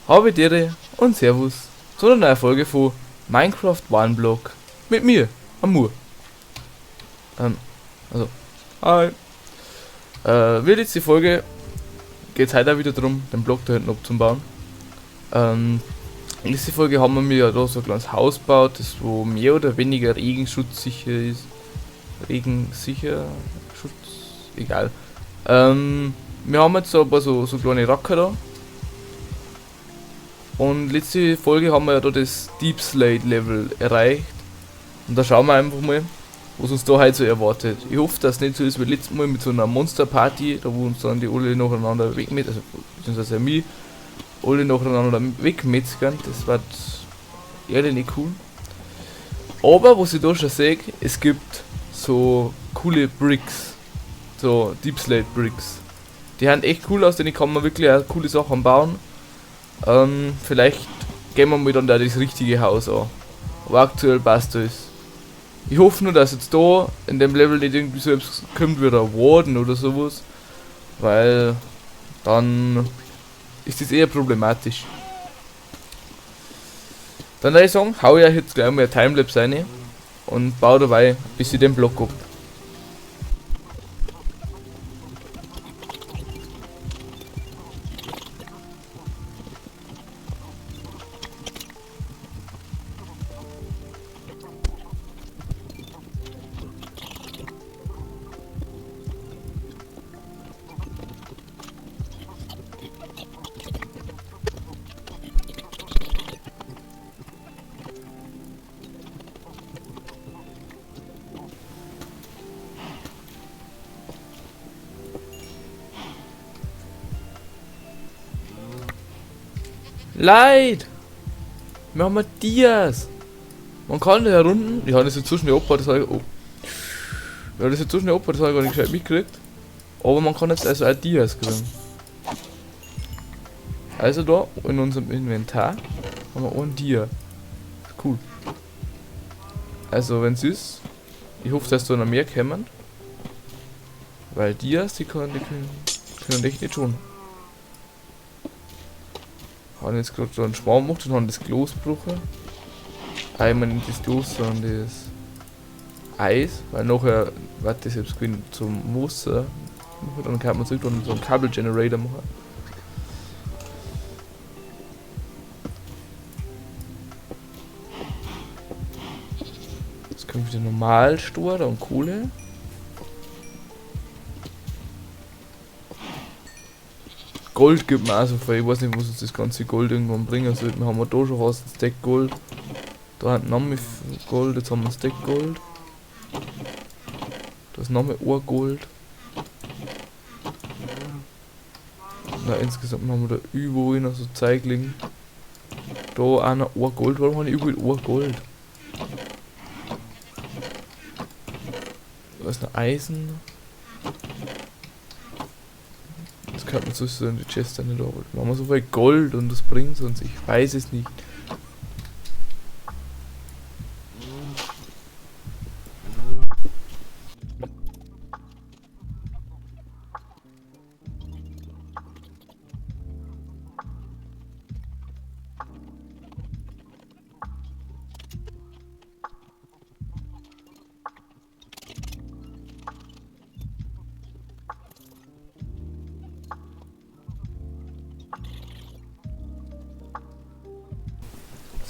Habe Ehre und Servus zu einer neuen Folge von Minecraft One Block mit mir, Amur. Also, hi. Wird jetzt die Folge, geht's heute auch wieder drum, den Block da hinten abzubauen. In dieser Folge haben wir mir ja da so ein kleines Haus gebaut, das wo mehr oder weniger regenschutzsicher ist. Regensicher, Schutz, egal. Wir haben jetzt so ein paar so kleine Racker da. Und letzte Folge haben wir ja da das Deepslate Level erreicht. Und da schauen wir einfach mal, was uns da heute so erwartet. Ich hoffe, dass es nicht so ist wie letztes Mal mit so einer Monster Party, da wo uns dann die alle nacheinander wegmet-, also beziehungsweise mich, alle nacheinander wegmetzgern. Das wird ehrlich nicht cool. Aber was ich da schon sehe, es gibt so coole Bricks, so Deepslate Bricks. Die haben echt cool aus, denn die kann man wirklich auch coole Sachen bauen. Vielleicht gehen wir mal dann da das richtige Haus an. Aber aktuell passt das. Ich hoffe nur, dass jetzt da in dem Level nicht irgendwie so etwas kommt wie der Warden oder sowas. Weil dann ist das eher problematisch. Dann würde ich sagen, hau ich euch jetzt gleich mal ein Timelapse rein und baue dabei ein bisschen den Block ab. Leid! Wir haben Dias! Man kann da herunten. Ich habe das jetzt so schnell abgebaut, das habe ich. Oh. Ja, das jetzt so schnell abgebaut, das habe ich gar nicht gescheit mitgekriegt. Aber man kann jetzt also auch Dias kriegen. Also da in unserem Inventar haben wir einen Dia. Ist cool. Also wenn's ist, ich hoffe, dass da noch mehr kommen. Weil Dias, die können echt nicht schon. Haben jetzt gerade so einen Schwarm gemacht und haben das Glas gebrochen. Einmal nicht das Glas, sondern das Eis, weil nachher wird das jetzt gewinnt zum Wasser. Dann kann man sich dann so einen Kabelgenerator machen. Jetzt kommt wieder normal Stor und Kohle. Gold gibt mir auch so viel, ich weiß nicht, was uns das ganze Gold irgendwann bringen soll. Wir haben ja da schon fast ein Stack Gold. Da haben wir noch mehr Gold, jetzt haben wir ein Stack Gold. Da ist noch mehr ein Gold. Na, insgesamt haben wir da überall noch so Zeug liegen. Da auch noch ein Gold. Warum habe ich überall ein Gold? Da ist noch Eisen. Das kann man so in die Chest nicht arbeiten. Wir haben so viel Gold und das bringt uns, ich weiß es nicht.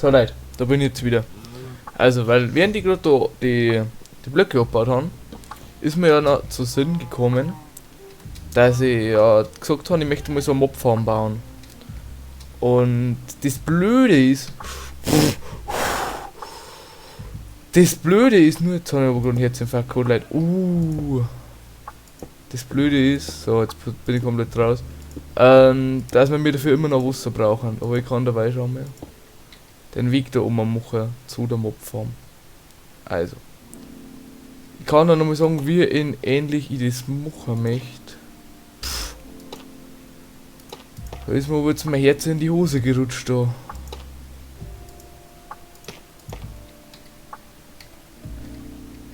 So Leute, da bin ich jetzt wieder. Also, weil während die gerade da die Blöcke abgebaut haben, ist mir ja noch zu Sinn gekommen, dass ich ja gesagt habe, ich möchte mal so eine Mobfarm bauen. Und das Blöde ist, das Blöde ist, nur jetzt habe ich aber gerade einen Herzinfarkt gehabt, Leute. Das Blöde ist, so jetzt bin ich komplett raus, dass wir mir dafür immer noch Wasser brauchen, aber ich kann dabei schon mehr den Weg da oben machen zu der Mobfarm. Also, ich kann da nochmal sagen, wie in ähnlich ich das machen möchte. Pff. Da ist mir aber jetzt mein Herz in die Hose gerutscht da.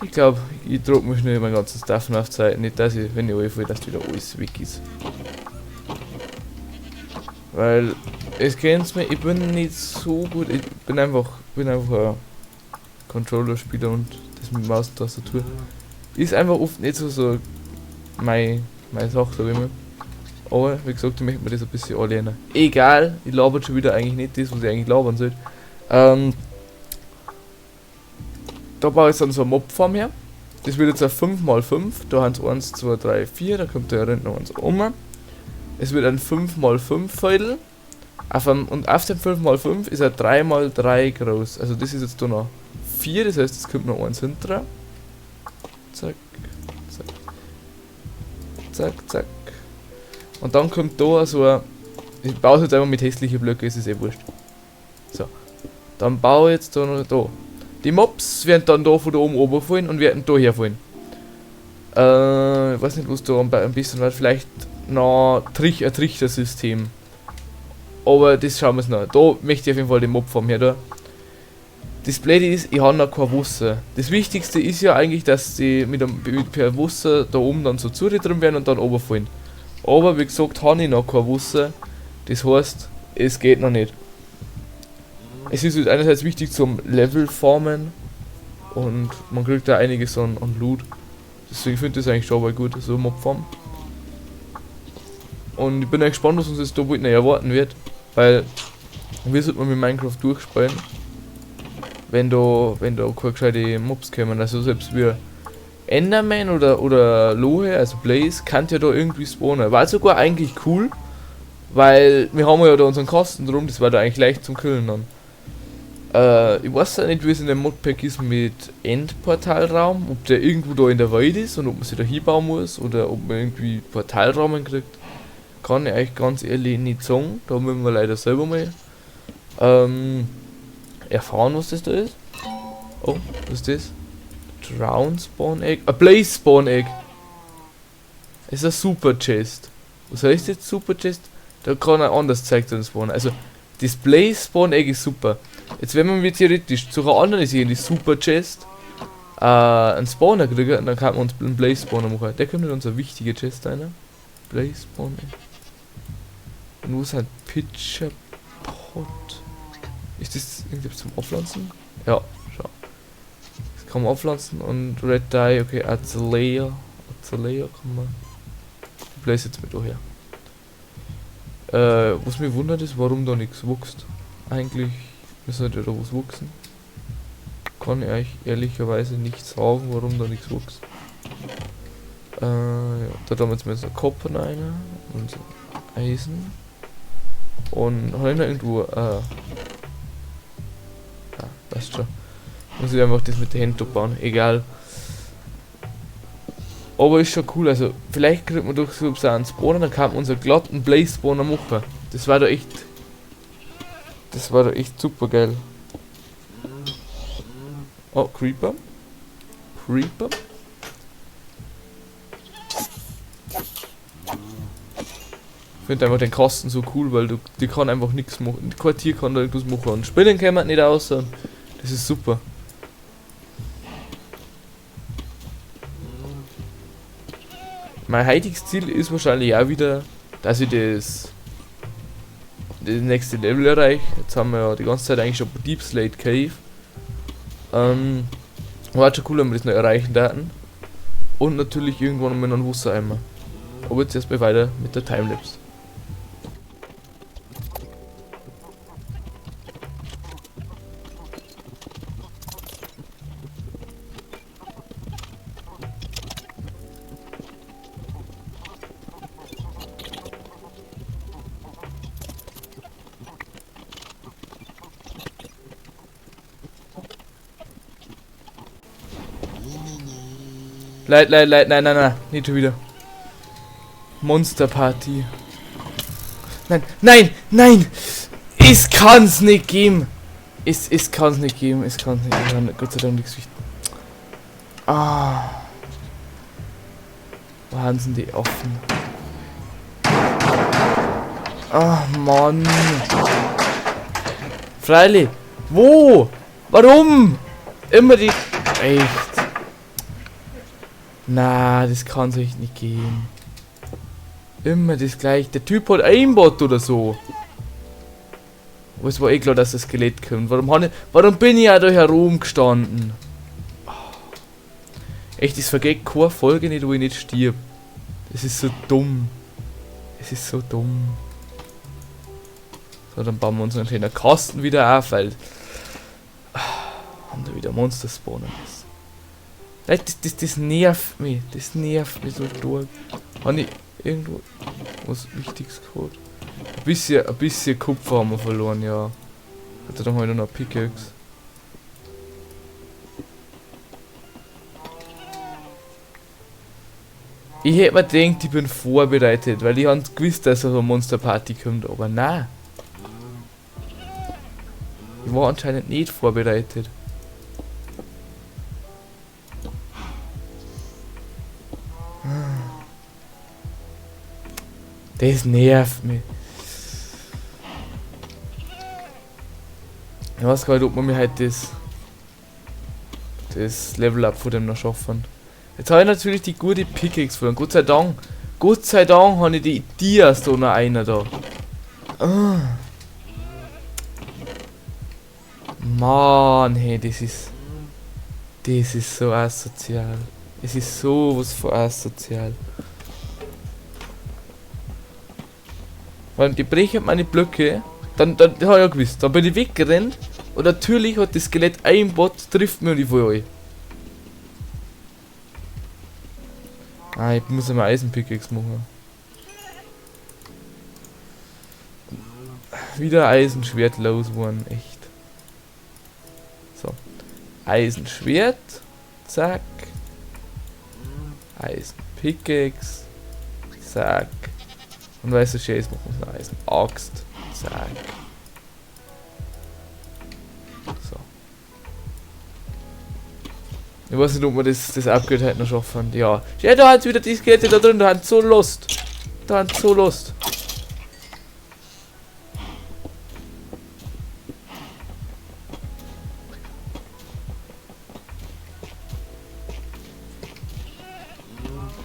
Ich glaub, ich drück mir schnell mein ganzes Stuff auf die Seite, nicht dass ich, wenn ich anfalle, dass wieder alles weg ist. Weil Es kennt's mir, ich bin nicht so gut, ich bin einfach ein Controller-Spieler und das mit Maus und Tastatur ist einfach oft nicht so meine Sache, sag ich mal. Aber wie gesagt, ich möchte mir das ein bisschen anlernen. Egal, ich labere schon wieder eigentlich nicht das, was ich eigentlich labern sollte. Da baue ich dann so eine Mobfarm her. Das wird jetzt ein 5×5. Da haben es 1, 2, 3, 4. Da kommt der noch eins um. Es wird ein 5×5 Viertel. Und auf dem 5×5 ist er 3×3 groß. Also das ist jetzt da noch 4, das heißt, es kommt noch eins hinter. Zack, zack, zack, zack. Und dann kommt da so ein... Ich baue es jetzt einfach mit hässlichen Blöcken, es ist eh wurscht. So. Dann baue ich jetzt da noch da. Die Mobs werden dann da von da oben runterfallen und werden da herfallen. Ich weiß nicht, was da am besten war. Vielleicht noch ein Trichtersystem. Aber das schauen wir uns noch an. Da möchte ich auf jeden Fall den Mobfarm her da. Das Blöde ist, ich habe noch kein Wasser. Das Wichtigste ist ja eigentlich, dass die per Wasser da oben dann so zu drin werden und dann runterfallen. Aber wie gesagt, habe ich noch kein Wasser. Das heißt, es geht noch nicht. Es ist halt einerseits wichtig zum Level farmen und man kriegt da einiges an Loot. Deswegen finde ich das eigentlich schon mal gut, so Mobfarm. Und ich bin echt gespannt, was uns jetzt da wohl noch erwarten wird, weil wie sollte man mit Minecraft durchspielen, wenn da keine gescheite Mobs kommen. Also selbst wir Enderman oder Lohe, also Blaze, kann ja da irgendwie spawnen. War sogar eigentlich cool, weil wir haben ja da unseren Kasten drum, das war da eigentlich leicht zum Killen dann. Ich weiß ja nicht, wie es in dem Modpack ist mit Endportalraum, ob der irgendwo da in der Welt ist und ob man sich da hinbauen muss oder ob man irgendwie Portalraum kriegt. Kann ich euch ganz ehrlich nicht sagen, da müssen wir leider selber mal erfahren, was das da ist. Oh, was ist das? Drown Spawn Egg? A Blaze Spawn Egg! Das ist ein Super Chest. Was heißt jetzt Super Chest? Da kann er anders Zeug drin spawnen. Also, das Blaze Spawn Egg ist super. Jetzt wenn man mir theoretisch zu einer anderen ist in die Super Chest einen Spawner kriegen und dann kann man uns einen Blaze Spawner machen. Der kommt in unsere wichtige Chest rein. Blaze Spawn Egg. Und wo ist ein Pitcher Pot? Ist das irgendwie zum Aufpflanzen? Ja, schau. Das kann man aufpflanzen und Red Dye, okay, Azalea. Azalea kann man. Die Blaze jetzt mit daher. Was mich wundert ist, warum da nichts wächst. Eigentlich müsste da was wachsen. Kann ich euch ehrlicherweise nicht sagen, warum da nichts wächst. Ja, da haben wir jetzt mal so Copper rein und so Eisen. Und habe ich noch irgendwo, ja, passt schon. Muss ich einfach das mit der Hand bauen, egal. Aber ist schon cool, also vielleicht kriegt man durch so einen Spawner, dann kann man unseren glatten Blaze Spawner machen. Das war doch echt. Das war doch echt super geil. Oh, Creeper. Creeper. Ich finde einfach den Kasten so cool, weil du die kann einfach nichts machen. Kein Tier kann da irgendwas machen. Und Spinnen kommen nicht raus. Und das ist super. Mein heutiges Ziel ist wahrscheinlich auch wieder, dass ich das nächste Level erreiche. Jetzt haben wir ja die ganze Zeit eigentlich schon Deep Slate Cave. War schon cool, wenn wir das noch erreichen werden. Und natürlich irgendwann mal noch einen Wassereimer. Aber jetzt erstmal weiter mit der Timelapse. Leid, leid, leid, nein, nein, nein, nicht schon wieder. Monster Party. Nein, nein, nein! Es kann's nicht geben! Es kann's nicht geben, es kann's nicht geben. Gott sei Dank nichts wichtig. Ah. Wo haben sind die offen? Ah, Mann. Freilich. Wo? Warum? Immer die... Echt. Na, das kann's echt nicht geben. Immer das gleiche. Der Typ hat Aimbot oder so. Aber es war eh klar, dass das Skelett kommt. Warum bin ich ja da herumgestanden? Echt, es vergeht keine Folge nicht, wo ich nicht stirb. Das ist so dumm. Es ist so dumm. So, dann bauen wir uns einen schönen Kasten wieder auf, weil haben da wieder Monster spawnen müssen. Das nervt mich. Das nervt mich so stark. Habe ich irgendwo was Wichtiges gehabt? Ein bisschen Kupfer haben wir verloren, ja. Gott sei Dank habe ich noch eine Pickaxe. Ich hätte mir gedacht, ich bin vorbereitet, weil ich hab gewusst, dass so eine Monsterparty kommt, aber nein. Ich war anscheinend nicht vorbereitet. Das nervt mich. Ich weiß gar nicht, ob man mir halt das Level Up von dem noch schaffen. Jetzt habe ich natürlich die gute Pickaxe verloren. Gott sei Dank. Gott sei Dank habe ich die Dias da noch einer da. Ah. Mann, hey, das ist so asozial. Es ist sowas von asozial. Weil die brechen meine Blöcke, dann hab ich ja gewusst, dann bin ich weggerannt und natürlich hat das Skelett ein Bot, trifft mir und ich fall rein. Ah, ich muss einmal Eisenpickaxe machen. Wieder Eisenschwert loswerden, echt. So. Eisenschwert. Zack. Eisenpickaxe. Zack. Und weißt du, schön ist, machen wir noch Eisenaxt. Zack. So. Ich weiß nicht, ob wir das Upgrade heute noch schaffen. Ja. Ja, da hat's wieder die Skelette da drin, da haben so Lust. Da haben so Lust.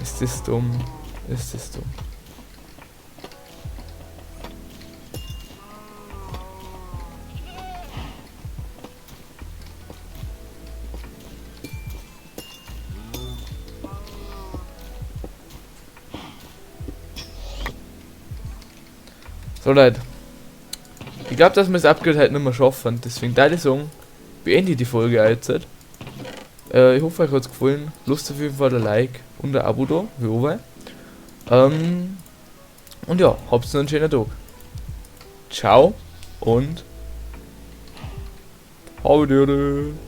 Ist das dumm? Ist das dumm? So Leute, ich glaub, dass wir das Upgrade halt nicht mehr schaffen, deswegen da ich sagen, beende ich die Folge jetzt. Ich hoffe, euch hat's gefallen. Lasst auf jeden Fall ein Like und ein Abo da, wie immer. Und ja, habt noch einen schönen Tag. Ciao und haut rein.